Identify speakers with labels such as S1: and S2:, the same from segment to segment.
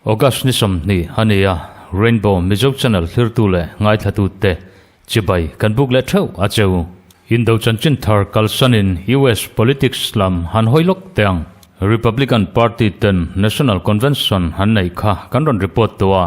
S1: August ni 20 a ni a, Rainbow Mizo Channel hlirtu leh ngaithlatute chibai kan buk leh theuh a cheu. Indo chanchin thar kalsanin US politics lam han hawi lawk teh ang. Republican Party ten National Convention han neih kha kan rawn report tawh a,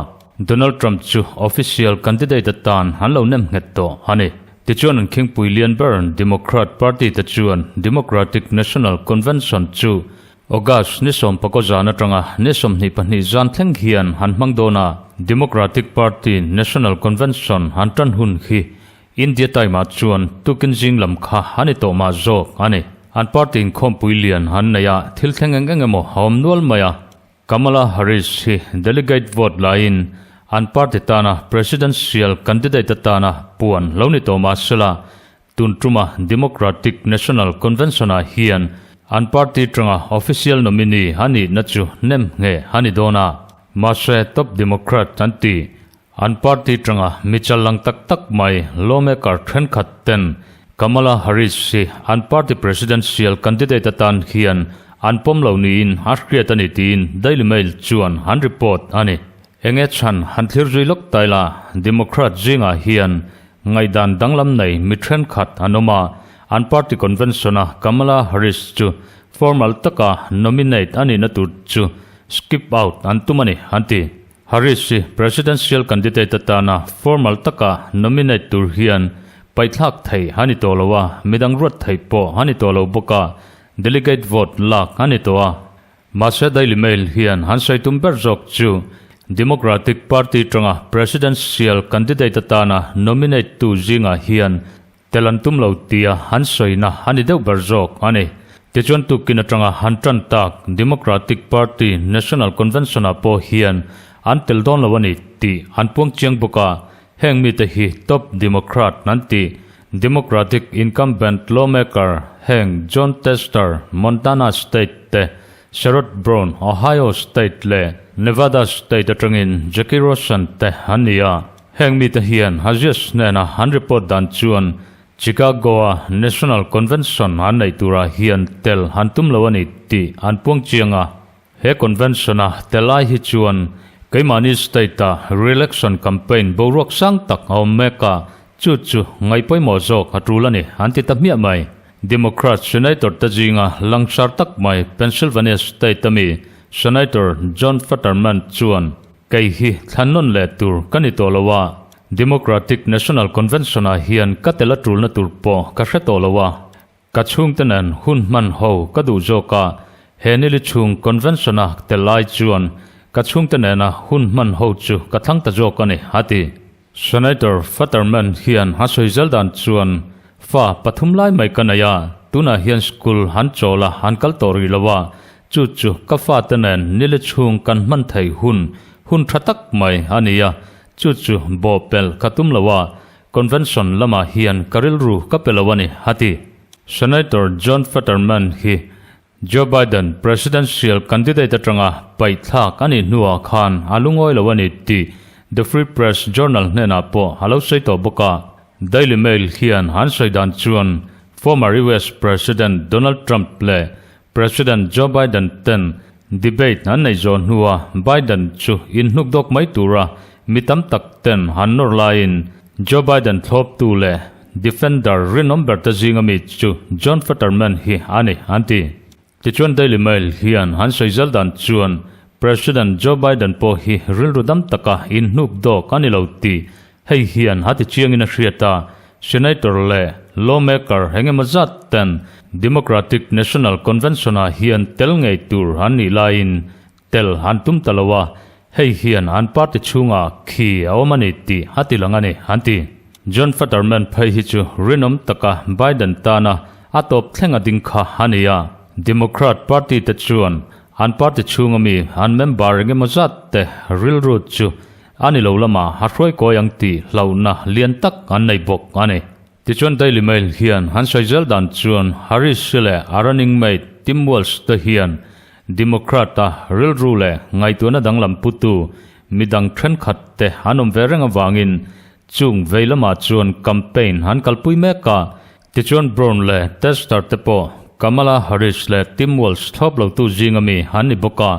S1: Donald Trump chu official candidate atan an lo nem nghet tawh a ni. Tichuan an khingpui lian ber Democrat Party te chuan Democratic National Convention chu August ni sawmpakaw zan atanga ni 22 zan thleng hian han hmang dawn a, Democratic Party National Convention han tan hun hi India Time ah chuan tukin zing lam kha a ni tawh mah zawk a ni. An party inkhawmpui lian an nei a, thil thleng eng eng emaw a awm nual mai a. Kamala Harris hi delegate vote laiin an party tana presidential candidate atana puan lo ni tawh mah sela, tun tuma Democratic National Convention-ah hian an party tanga official nominee a nihna chu nem nge a ni dawn a. Mahse top Democrat an ti An party tanga mi challang tak tak mai lawmaker thenkhat ten Kamala Harris hi an party presidential candidate atan hian an pawm lo niin a hriat a ni tiin Daily Mail chuan an report a ni. Enge chhan han thlir zui lawk tai la, Democrat zingah hian ngaihdan danglam nei mi thenkhat an awm a, an party convention-a Kamala Harris chu formal taka nominate a nihna tur chu skip out an tum a ni, an ti. Harris hi presidential candidate atana formal taka nominate tur hian paihthlak thei a ni tawh lo a, midang ruat thei pawh a ni tawh lo bawk a, delegate vote lak a ni tawh a. Mahse Daily Mail hian han sawi tum ber zawk chu Democratic Party tanga presidential candidate atana nominate tu zingah hian Tel an tum lo tia an sawina a ni deuh ber zawk a ni. Tichuan tukin atanga han tan tak Democratic Party National Convention-ah pawh hian an tel dawn lo a ni tih an puang chiang bawk a, heng mite hi top Democrat an ti. Democratic incumbent lawmaker heng Jon Tester, Montana State te, Sherrod Brown, Ohio State leh Nevada State atangin Jackie Rosen te an ni a. Heng mite hian Aziz hnena an report dan chuan Chicago-a National Convention an neih turah hian tel an tum lo a ni tih an puang chiang a. He convention-a tel ai hi chuan keimahni state-a re-election campaign boruak sang tak a awm mek a, chu chu ngaihpawimawh zawk a tul a ni an ti ta hmiah mai. Democrat Senator te zinga langsar tak mai Pennsylvania state a mi Senator John Fetterman chuan Kei hi thlannawn leh tur ka ni tawh lo a, Democratic National Convention-ah hian ka tel a tulna tur pawh ka hre tawh lo a, ka chhungte nen hun hman ho ka duh zawk a, he nili chhung convention-a tel lai chuan ka chhungte nena hun hman ho chu ka thlang ta zawk a ni, a ti. Senator Fetterman hian a sawi zel dan chuan, Fa pathum lai mai ka nei a, tunah hian school han chawl a, han kal tawh rih lo a, chu chu ka fate nen nili chhung kan hman thei hun, hun tha tak mai a ni a, chu chu bawhpelh ka tum lo a, convention lamah hian ka rilru ka pe lo a ni, a ti. Senator John Fetterman hi Joe Biden presidential candidate atanga paihthlak a nih hnuah khan a lungawi lo a ni tih The Free Press Journal hnenah pawh a lo sawi tawh bawk a. Daily Mail hian an sawi dan chuan former US President Donald Trump leh President Joe Biden ten debate an neih zawh hnua Biden chu inhnukdawk mai tura mi tam tak ten an nawr laiin Joe Biden thlawptu leh defender rinawm ber te zinga mi chu John Fetterman hi a ni, an ti. Tichuan Daily Mail hian an sawi zel dan chuan President Joe Biden pawh hi rilru dam taka inhnuk dawk a ni lo tih hei hian a ti chiangin a hriat a, Senator leh lawmaker eng emaw zat ten Democratic National Convention-ah hian tel ngei tur an nih laiin Tel an tum ta lo a, hei hian an party chhungah khi a awm a ni tih a ti lang a ni, an ti. John Fetterman phei hi chu rinawm taka Biden tana a tawp thleng a ding kha a ni a. Democrat party te chuan an party chhunga mi an member engemaw zat te rilru chu a ni lo lamah a hruai kawi ang tih hlauhna lian tak an nei bawk a ni. Tichuan Daily Mail hian han sawi zel dan chuan Harris hi leh a running mate Tim Walz te hian Democrat-a rilru leh ngaihtuahna danglam putu midang thenkhat te an awm ve reng avangin Chung vei lamah chuan campaign an kalpui mek a, tichuan Brown leh Tester te pawh Kamala Harris leh Tim Walz thlawp lotu zinga mi an ni bawk a.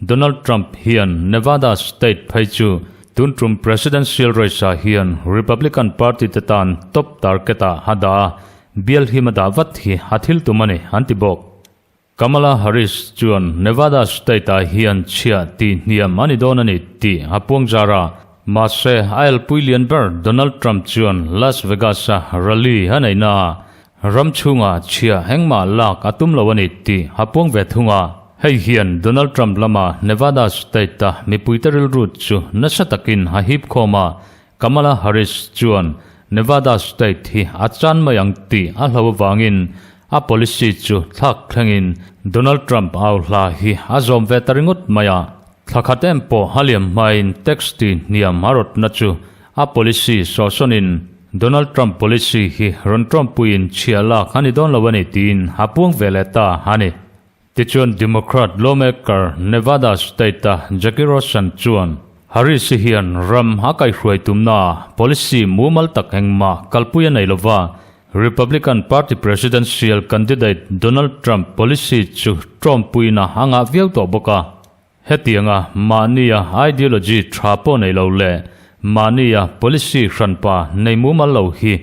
S1: Donald Trump hian Nevada state phei chu tun tum presidential race-ah hian Republican party te tan top target-ah a dah a, bial him a dah vat hi a thil tum a ni an ti bawk. Kamala Harris chuan Nevada state-ah hian chhiah tih hniam a ni dawn a ni tih a puang zar a, mahse a elpui lian ber Donald Trump chuan Las Vegas-a rally a neihnaah ram chhungah chhiah engmah lak a tum lo a ni tih a puang ve thung a. Hei hian Donald Trump lama Nevada state-a mipuite rilru chu nasa takin a hip khawm a, Kamala Harris chuan Nevada state hi a chan mai ang tih a hlo avangin a policy chu thlak thlengin Donald Trump au hla hi a zawm ve ta ringawt mai a. Thla khat em pawh a liam hmain tax ti hniam a rawtna chu a policy sawhsawnin Donald Trump policy hi rawn tawmpuiin chhia lak a ni dawn lo a ni tiin a puang ve leh ta a ni. Tichuan Democrat lawmaker Nevada state-a Jackie Rosen chuan Harris-i hian ram a kaihhruai tumnaah policy mumal tak engmah kalpui a nei lova, Republican Party presidential candidate Donald Trump policy chu tawmpuina a ngah viau tawh bawk a. Hetianga mahnia ideology tha pawh nei lo leh mahnia policy hranpa nei mumal lo hi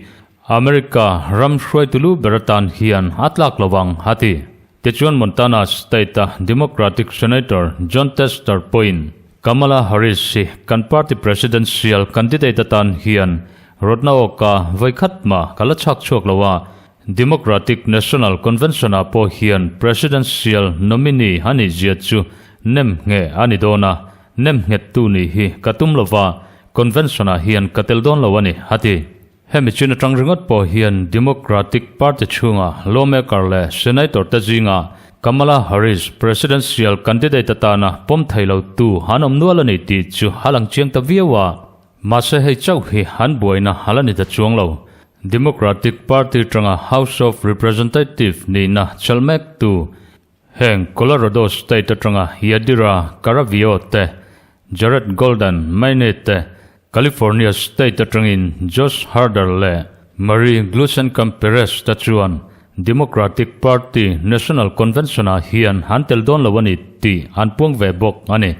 S1: America ram hruaitu lu ber atan hian a tlak lo ang, a ti. Tichuan Montana state-a Democratic Senator Jon Tester pawhin Kamala Harris hi kan party presidential candidate atan hian rawtna awka vawikhat mah ka la chhak chhuak lo a, Democratic National Convention-ah pawh hian presidential nominee a nih zia chu nem ngheh a ni dawn a, nem nghettu nih hi ka tum lo va, convention-ah hian ka tel dawn lo a ni, a ti. Hemi chin atang ringawt pawh hian Democratic Party chhunga lawmaker leh senator te zingah Kamala Harris presidential candidate atana pawm thei lotu an awm nual a ni tih chu a lang chiang ta viau a. Mahse hei chauh hi an buaina a la ni ta chuang lo. Democratic Party tanga House of Representative nihna chal mektu heng Colorado state atanga Yadira Caravio te, Jared Golden, Maine te, California state atangin Josh Harder leh Marie Gluesenkamp Perez te chuan Democratic Party National Convention-ah hian an tel dawn lo a ni tih an puang ve bawk a ni.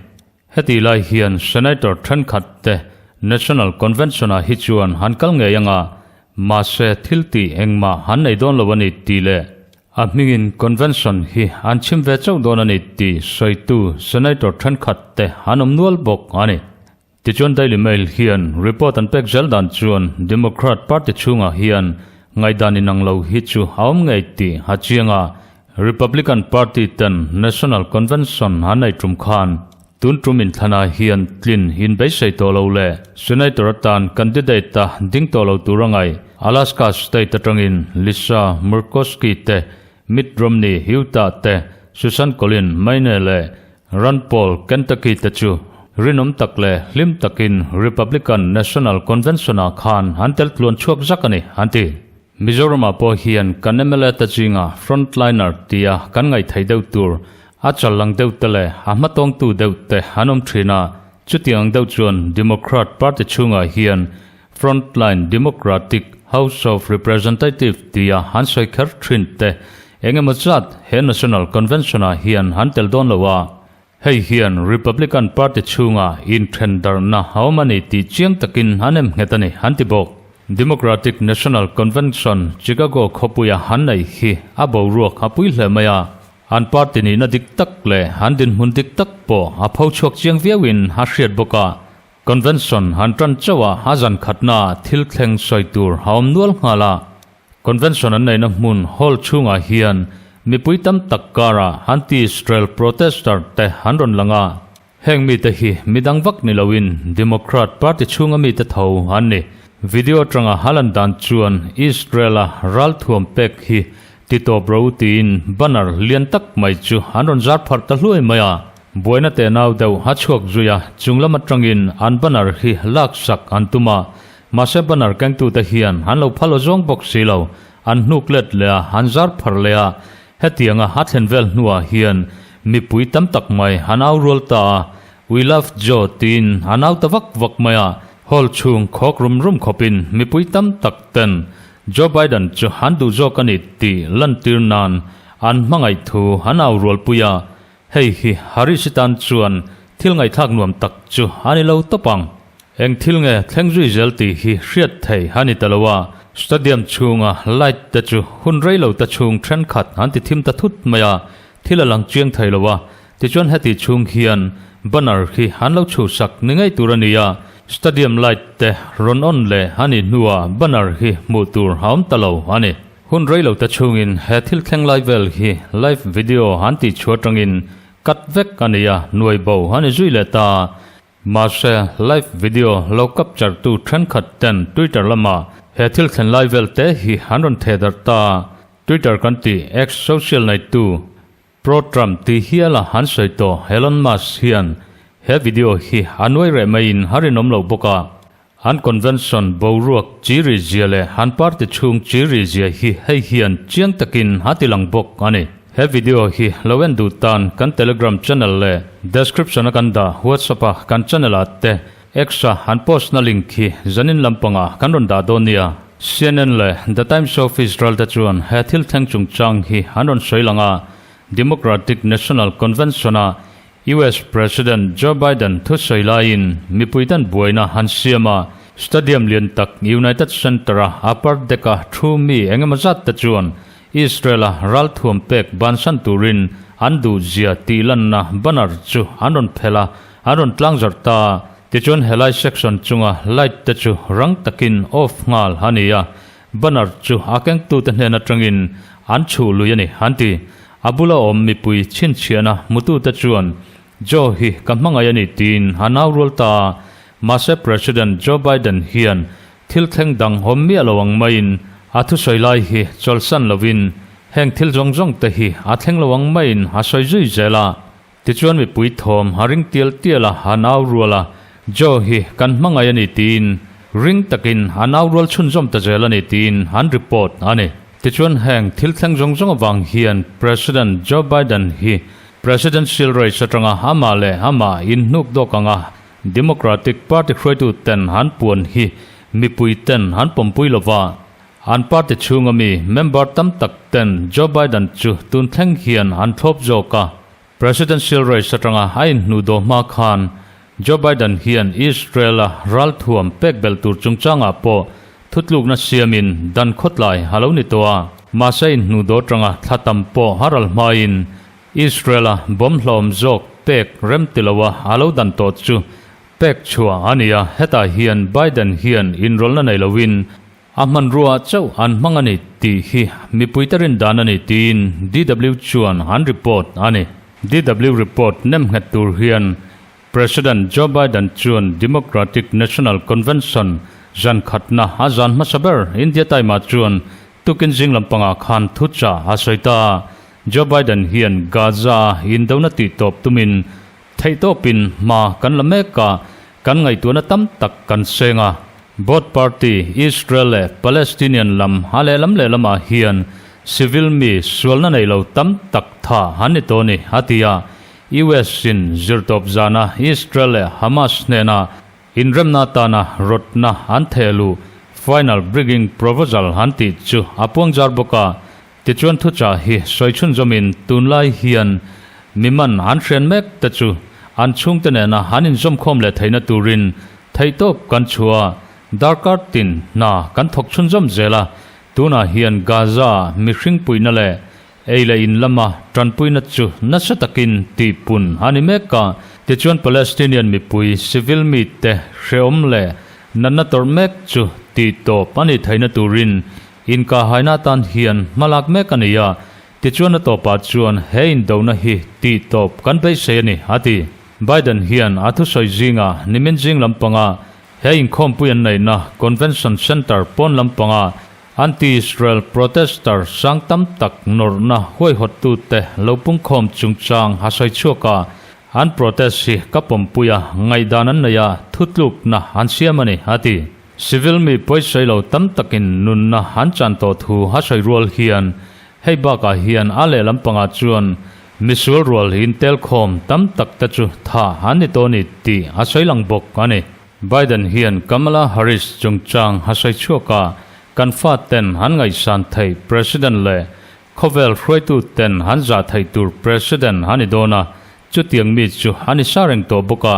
S1: Heti lai hian Senator thenkhat te National Convention-ah hi chuan han kal ngei anga, mahse thil tih engmah han nei dawn lo a ni tih leh a hmingin Convention hi an chhim ve chauh dawn a ni tih sawitu Senator thenkhat te an awm nual bawk a ni. Tichuan Daily Mail hian report an pek zel dan chuan Democrat Party chhungah hian ngaihdan inang lo hi chu a awm ngei tih a chiang a, Republican Party ten National Convention an nei tum khan tun tum inthlanah hian tlin inbeisei tawh lo leh Senator atan candidate a ding tawh lo tur a ngaih. Alaska state atangin Lisa Murkowski te, Mitt Romney, Utah te, Susan Collins, Maine leh Rand Paul, Kentucky te chu rinawm tak leh hlim takin Republican National Convention-ah khan an tel tluan chhuak zak a ni, an ti. Mizoramah pawh hian kan mla te zinga frontliner tia kan ngaihtheih deuh tur, a challang deuh te leh a hmatawngtu deuh te an awm thin a, chutiang deuh chuan Democrat party chhungah hian frontline Democratic House of Representative tia an sawi kher thin te eng emaw zat he National Convention-ah hian an tel dawn lo a, Hei hian Republican Party chhunga inthen darhna a awm a ni tih chiang takin an em nghet a ni, an ti bawk. Democratic National Convention Chicago khawpuia an neih hi a boruak a pui hle mai a, an party nihna dik tak leh an dinhmun dik tak pawh a pho chhuak chiang viauin a hriat bawk a. Convention han tan chauh a, a zan khatnaah thil thleng sawi tur a awm nual nghal a. Convention an neihna hmun hall chhungah hian mipui tam tak karah anti-Israel protester te an rawn lang a, heng mite hi midang vak ni loin Democrat party chhunga mite tho an ni. Video atanga a lan dan chuan Israel-a ralthuam pek hi ti tawp ro tiin banner lian tak mai chu an rawn zar pharh ta hluai mai a, buaina tenau deuh a chhuak zui a, chunglam atangin an banner hi laksak an tum a, Mahse banner kengtute hian an lo phal aw zawng bawk si lo, an hnuk let leh a, an zar pharh leh a, hetianga a thlen vel hnuah hian mipui tam tak mai an au rual ta a, We love Joe tiin an au ta vak vak mai a, Hall chhung khawk rum rum khawpin mipui tam tak ten Joe Biden chu an duh zawk a ni tih lantir nan an hmangaih thu an au rualpui a, hei hi Harris-i tan chuan thil ngaihthlak nuam tak chu a ni lo tawp ang. Eng thil nge thleng zui zel tih hi hriat thei a ni ta lo a, stadium chhunga light te chu hun rei lo ta chhung thenkhat an ti thim ta thut mai a, thil a lang chiang thei lo a, tichuan heti chhung hian banner hi an lo chhuhsak ni ngei tur a ni a, stadium light te rawn on leh a nih hnuah banner hi hmuh tur a awm ta lo a ni. Hun rei lo ta chhungin he thil thleng lai vel hi live video an tih chhuah atangin cut vek a ni a, nuai bo a ni zui leh ta. Mahse, live video lo capture tu thenkhat ten Twitter lama he thil thlen lai vel te hi an rawn theh darh ta. Twitter kan tih X social neitu pro-Trump tih hiala an sawi tawh Elon Musk hian he video hi a nuai reh maiin a rinawm lo bawk a. An convention boruak chi ri zia leh an party chhung chi ri zia hi hei hian chiang takin a ti lang bawk a ni. He video hi lo en duh tan kan Telegram channel leh description a kan dah WhatsApp a kan channel ah te X-a an post na link hi zanin lampangah kan rawn dah dawn nia. CNN leh The Times of Israel te chuan he thil thleng chungchang hi an rawn sawi lang a, Democratic National Convention a US President Joe Biden thusawi laiin mipuiten buaina an siam a, stadium lian tak United Center-a upper deck-a thu mi engemaw zat te chuan Israel-a ralthuam pek bansan turin an duhzia tih lanna banner chu an rawn phelh a, an rawn tlangzarh ta. Tichuan helai section chunga light te chu rang takin off nghal a ni a, banner chu a kengtute hnen atangin an chhuh lui a ni, an ti. A bula awm mipui chhinchhiahna hmutute chuan Joe hi ka hmangaih a ni tiin a nau rual ta a, mahse President Joe Biden hian thil thleng dang awm miah lo ang maiin a thusawi lai hi chawlhsan lovin heng thil zawng zawng te hi a thleng lo ang maiin a sawi zui zel a. Tichuan mipui thawm a ring tial tial a, a nau rual a, Joe hi kan hmangaih a ni tiin ring takin a nau rual chhunzawm ta zel a ni tiin an report a ni. Tichuan heng thil thleng zawng zawng avang hian President Joe Biden hi Presidential race atanga amah leh amah inhnuk dawk anga Democratic Party hruaitu ten an puan hi mipui ten an pawmpui lova, An party chhunga mi member tam tak ten Joe Biden chu tun thleng hian an thlawp zawk a. Presidential race atanga a inhnuh dawh hma khan Joe Biden hian Israel-a ralthuam pek belh tur chungchangah pawh thutlukna siamin dan khawtlai a lo ni tawh a. Mahse inhnuh dawh atanga thla tam pawh a ral hmain Israel-a bomb hlawm zawk pek rem ti loa a lo dan tawh chu pek chhuah a ni a. Hetah hian Biden hian inrawlhna nei loin A hmanrua chauh an hmang a ni tih hi mipuite rin dan a ni tiin DW chuan an report a ni. DW report nem nghet tur hian President Joe Biden chuan Democratic National Convention zan khatna a zan hmasa ber India Time-ah chuan tukin zing lampangah khan thuchah a sawi ta. Joe Biden hian Gaza-a indona tihtawp tumin Theihtawpin hma kan la mek a, kan ngaihtuahna tam tak kan seng a. Both party, Israel leh Palestinian lam a lehlam lehlamah hian civil mi sualna nei lo tam tak tha an ni tawh a ni, a ti a. US in zirtawp zana Israel leh Hamas hnena inremna atana rawtna an theh luh final bridging proposal an tih chu a puangzar bawk a. Tichuan thuchah hi sawi chhunzawmin tunlai hian mi man an hrian mek te chu an chhungte nena an inzawmkhawm leh theihna turin theihtawp kan chhuah a, darkar tin hna kan thawk chhunzawm zel a, tunah hian Gaza mihring puihna leh ei leh in lama tanpuina chu nasa takin tihpun a ni mek a, tichuan Palestinian mipui civil mite hrehawm leh natna tawrh mek chu tihtawp a nih theihna turin Inkahhaina atan hian hmalak mek a ni a, tichuan a tawpah chuan he indona hi tih tawp kan beisei a ni, a ti. Biden hian a thusawi zingah nimin zing lampanga he inkhawmpui an neihna Convention Center pawn lampanga anti-Israel protester sang tam tak nawrhna huaihawttute lo pungkhawm chungchang a sawi chhuak a, an protest hi ka pawmpui a, ngaihdan an nei a, thutlukna an siam a ni, a ti. Civil mi pawisawi lo tam takin nunna an chan tawh thu a sawi rual hian hei bakah hian a lehlam pangah chuan misual rual intelkhawm tam tak te chu tha an ni tawh a ni tih a sawi lang bawk a ni. Biden hian Kamala Harris chungchang a sawi chhuak a, kan faten an ngaihsan theih President leh khawvel hruaitu ten an zah theih tur President a ni dawn a, chutiang mi chu a ni sa reng tawh bawk a,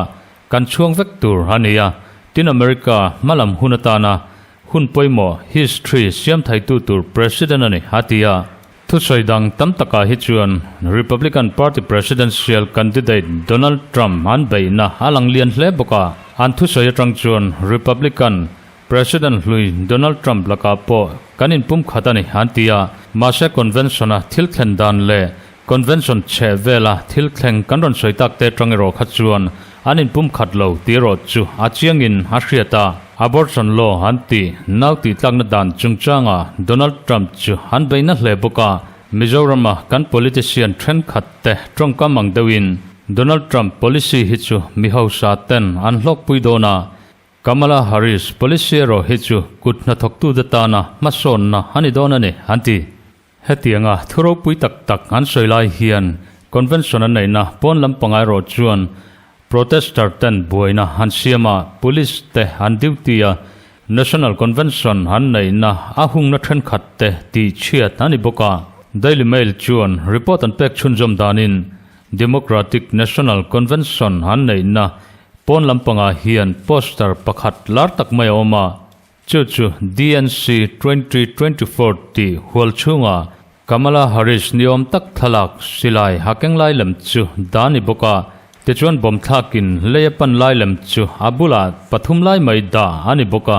S1: kan chhuang vek tur a ni a. Tin America hmalam hun atana hun pawimawh history siam theitu tur President a ni, a ti a. Thusawi dang tam takah hi chuan Republican Party presidential candidate Donald Trump an beihna a lang lian hle bawk a. An thusawi atang chuan Republican President hlui Donald Trump lakah pawh kan inpumkhat a ni an ti a. Mahse convention-a thil thlen dan leh convention chheh vela thil thleng kan rawn sawi tak te atang erawh kha chuan an inpumkhat lo tih erawh chu a chiangin a hriat a. Abortion law an tih nau tihtlakna dan chungchanga Donald Trump chu an beihna hle bawk a, Mizorama kan politician thenkhat te tawngkam ang deuhin Donald Trump policy hi chu mi hausa ten an hlawkpui dawn a, Kamala Harris policy erawh hi chu kut hnathawktute tana hmasawnna a ni dawn a ni an ti. Hetianga thu ropui tak tak an sawi lai hian convention an neihna pawn lam pangai erawh chuan protester ten buaina an siam a, police te an duty a, National Convention an neihna a hungna thenkhat te tih chhiat a ni bawk a. Daily Mail chuan report an pek chhunzawm danin Democratic National Convention an neihna pawn lam pangah hian poster pakhat lar tak mai a awm a, Chu chu DNC 2024 tih hual chhunga Kamala Harris ni awm tak thlalak silai ha keng lai lem chu dah ni bawk a, tichuan bawm thlakin lei a pan lai lem chu a bulah pathum lai mai dah a ni bawk a.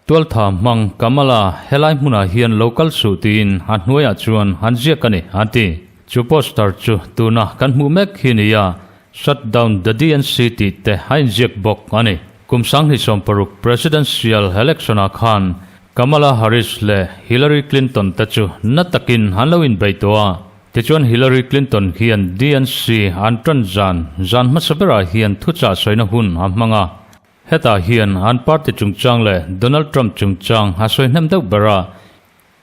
S1: Tualtha hmang Kamala helai hmunah hian lo kal suh tiin a hnuaiah chuan an ziak a ni, an ti. Chu poster chu tuna kan hmuh mek hi ni a, Shut down the DNC tih te a inziak bawk a ni. Kum 2016 Presidential Election-ah khan Kamala Harris leh Hillary Clinton te chu na takin an lo inbei tawh a. Tichuan Hillary Clinton hian DNC an tan zan zan hmasa berah hian thuchah sawina hun a hmang a. Hetah hian an party chungchang leh Donald Trump chungchang a sawi hnem deuh ber a.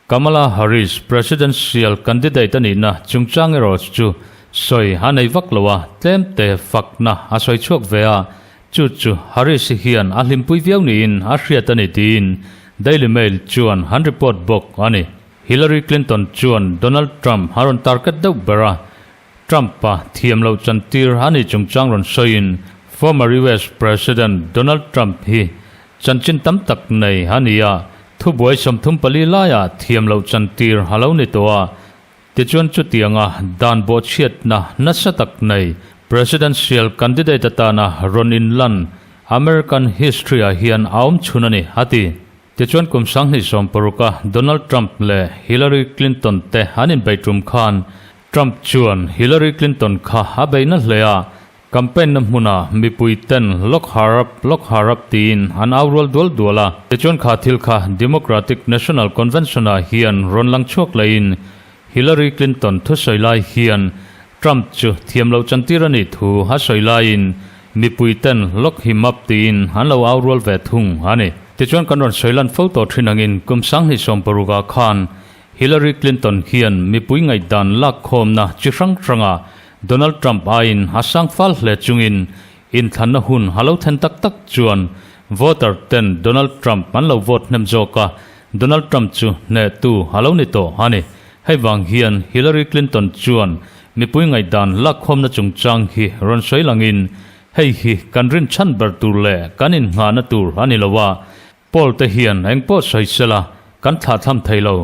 S1: Kamala Harris presidential candidate a nihna chungchang erawh chu sawi a nei vak lo a, tlemte fakna a sawi chhuak ve a, chu chu Harris hian a hlimpui viau niin a hriat a ni tiin Daily Mail chuan han report bawk a ni. Hillary Clinton chuan Donald Trump a rawn target deuh ber a, Trump-a thiam loh chantir a ni chungchang rawn sawiin former US President Donald Trump hi Chanchin tam tak nei a ni a, thubuai 34 laiah thiam loh chantir a lo ni tawh a. Tichuan chutianga dan bawhchhiatna nasa tak nei Presidential candidate atana rawn inlan American history-ah hian a awm chhun a ni, a ti. Tichuan kum 2016-a Donald Trump leh Hillary Clinton te an inbei tum khan Trump chuan Hillary Clinton kha a bei na hle a, Campaign na hmuna mipui ten Lock her up, lock her up tiin an au rual dual dual a. Tichuan kha thil kha Democratic National Convention ah hian rawn lang chhuak lehin Hillary Clinton thusawi lai hian Trump chu thiam loh chantir a nih thu a sawi laiin mipui ten Lock him up tiin an lo au rual ve thung a ni. Tichuan kan rawn sawi lan fo tawh thin angin kum 2016 ah khan Hillary Clinton hian mipui ngaihdan lakkhawmna chi hrang hranga Donald Trump aiin a sang fal hle chungin inthlanna hun a lo then tak tak chuan voter ten Donald Trump an lo vote hnem zawk a, Donald Trump chu hnehtu a lo ni tawh a ni. Hei vang hian Hillary Clinton chuan mipui ngaihdan lakkhawmna chungchang hi rawn sawi langin hei hi kan rinchhan ber tur leh kan innghahna tur a ni lo a, Poll te hian engpawh sawi sela kan thlahthlam thei lo.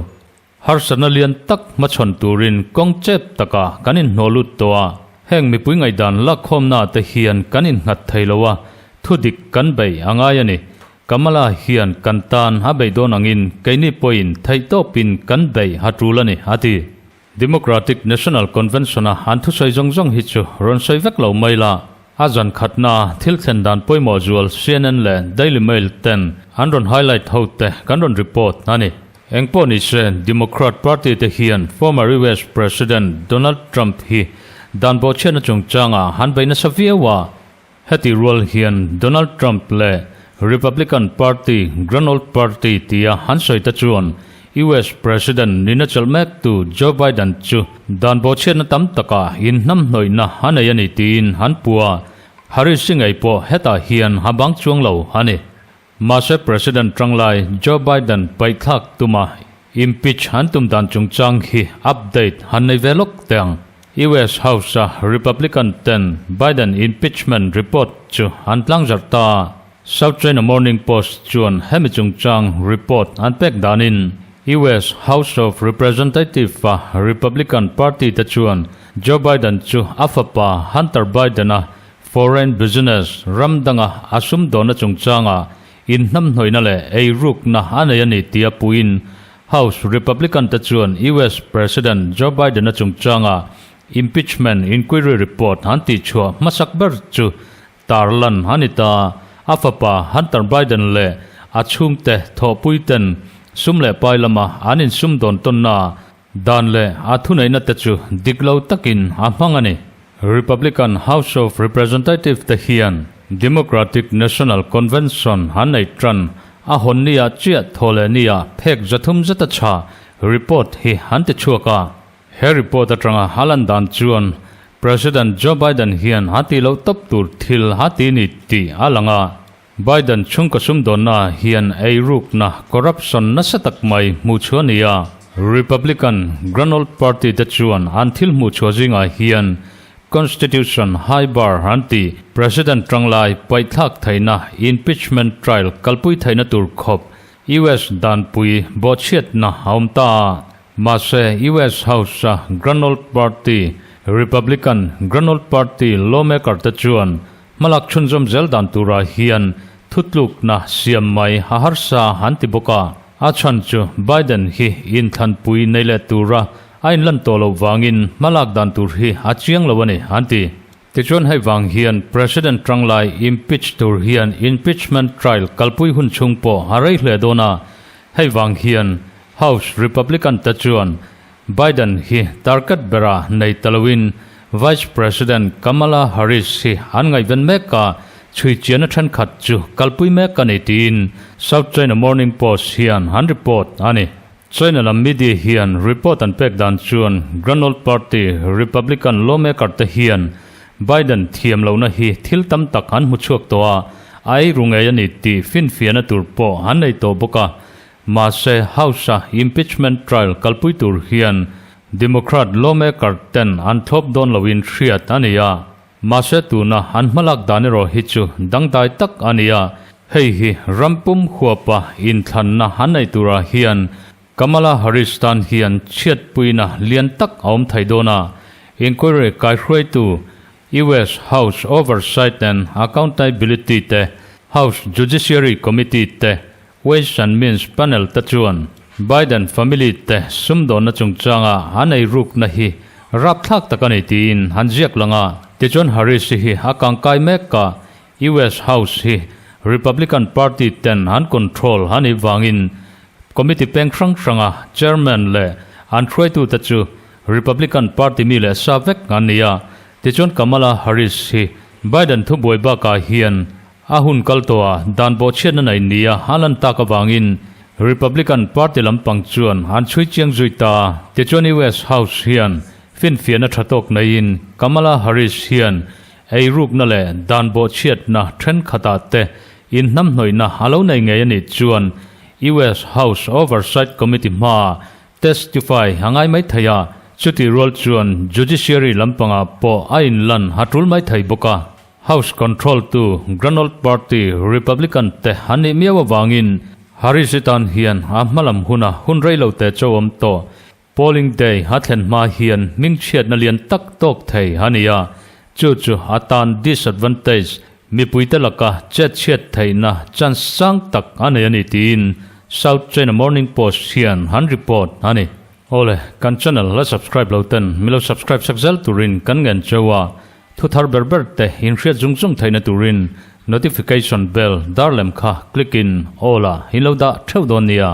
S1: Harsatna lian tak hmachhawn turin kawng chep takah kan inhnawh lut tawh a, heng mipui ngaihdan lakkhawmnaah te hian kan innghat thei lo a, thudik kan beih a ngai a ni. Kamala hian kan tan a beih dawn angin keini pawhin theihtawpin kan beih a tul a ni, a ti. Democratic National Convention-a an thusawi zawng zawng hi chu rawn sawi vek lo mai la, a zan khatna thil thlen dan pawimawh zual CNN leh Daily Mail ten an rawn highlight ho te kan rawn report a ni. Engpawh ni se, Democrat Party te hian former US President Donald Trump hi dan bawhchhiatna chungchangah an bei nasa viau a, Heti rual hian Donald Trump leh Republican Party Grand Old Party tia an sawi te chuan US President nihna chelh mektu Joe Biden chu dan bawhchhiatna tam takah inhnamhnawihna a nei a ni tiin an pu a. Harris-i ngei pawh hetah hian a bang chuang lo a ni. Mahse President tanglai Joe Biden paihthlak tuma impeach an tum dan chungchang hi update han nei ve lawk teh ang. US House-a Republican ten Biden impeachment report chu an tlangzarh ta a. South China Morning Post chuan hemi chungchang report an pek danin US House of Representative-a Republican Party te chuan Joe Biden chu a fapa Hunter Biden-a foreign business ram danga a sumdawnna chungchanga inhnamhnawihna leh eirukna a nei a ni tia puiin House Republican te chuan US President Joe Biden-a chungchanga impeachment inquiry report an tihchhuah hmasak ber chu Tarlan a ni ta. A fapa Hunter Biden leh a chhungte thawhpuiten sum leh pai lama an insumdawn tawnna dan leh a thuneihna te chu dik lo takin a hmang a ni. Republican House of Representative te hian Democratic National Convention an nei tan a hawn nia chiah thaw leh nia phek 300 zeta tha report hi an ti chhuak a. He report atanga a lan dan chuan President Joe Biden hian a tih loh tawp tur thil a ti ni tih a lang a. Biden chhungkaw sumdawnna hian eirukna, corruption, nasa tak mai hmuh chhuah a ni a. Republican Grand Old Party te chuan an thil hmuh chhuah zingah hian Constitution high bar an tih President tanglai paihthlak theihna impeachment trial kalpui theihna tur khawp US danpui bawhchhiatna a awm ta a. Mahse, US House-a Grand Old Party, Republican Grand Old Party lawmaker te chuan hmalak chhunzawm zel dan turah hian thutlukna siam mai a harsa an ti bawk a. A chhan chu Biden hi inthlanpui nei leh tura a inlan tawh loh vangin hmalak dan tur hi a chiang lo a ni, an ti. Tichuan hei vang hian President tanglai impeach tur hian impeachment trial kalpui hun chhung pawh a rei hle dawn a, hei vang hian House Republican te chuan Biden hi target bera nei ta loin Vice President Kamala Harris hi an ngaihven mek a, chhui chianna thenkhat chu kalpui mek a ni tiin South China Morning Post hian an report a ni. China lam media hian report an pek dan chuan Grand Old Party Republican lawmaker te hian Biden thiam lohna hi thil tam tak an hmu chhuak tawh a, a eiru ngei a ni tih finfiahna tur pawh an nei tawh bawk a. Mahse, House-a impeachment trial kalpui tur hian Democrat lawmaker ten an thlawp dawn loin hriat a ni a. Mahse tuna an hmalak dan erawh hi chu dangdai tak a ni a, hei hi rampum huapa inthlanna an nei turah hian Kamala Harris tan hian chhiatpuina lian tak a awm thei dawn a, inquiry kaihruaitu US House Oversight and Accountability te, House Judiciary Committee te, Ways and Means Panel te chuan Biden family te sumdawnna chungchanga an ei rukna hi rapthlak tak a ni tiin an ziak lang a. Tichuan Harris hi a kangkai mek a, US House hi Republican Party ten an control a nih vangin committee peng hrang hranga chairman leh an hruaitute chu Republican Party mi leh sa vek an ni a. Tichuan Kamala Harris hi Biden thubuai bakah hian A hun kal tawh a, dan bawhchhiatna nei nia a lan tak avangin Republican Party lampang chuan an chhui chiang zui ta. Tichuan US House hian finfiahna tha tawk neiin Kamala Harris hian eirukna leh dan bawhchhiatna thenkhatah te inhnamhnawihna a lo nei ngei a nih chuan US House Oversight Committee hmaah testify a ngai mai thei a, chutih rual chuan Judiciary lampangah pawh a inlan a tul mai thei bawk a. House control tu Grand Old Party Republican te an nih miau avangin Harris i tan hian a hmalam huna hun rei lo te cho awm tawh. Polling day a thlen hma hian hmingchhiatna lian tak tawk thei a ni a, chu chu a tan disadvantage, mipuite laka chetchhiat theihna chance sang tak a nei a ni tiin South China Morning Post hian an report a ni. Awle, kan channel la subscribe lo ten milo subscribe sak zel turin kan ngen cheu a, Thu thar ber ber te inhriat zung zung theihna turin notification bell dar lem kha click in all ah in lo dah theuh dawn nia.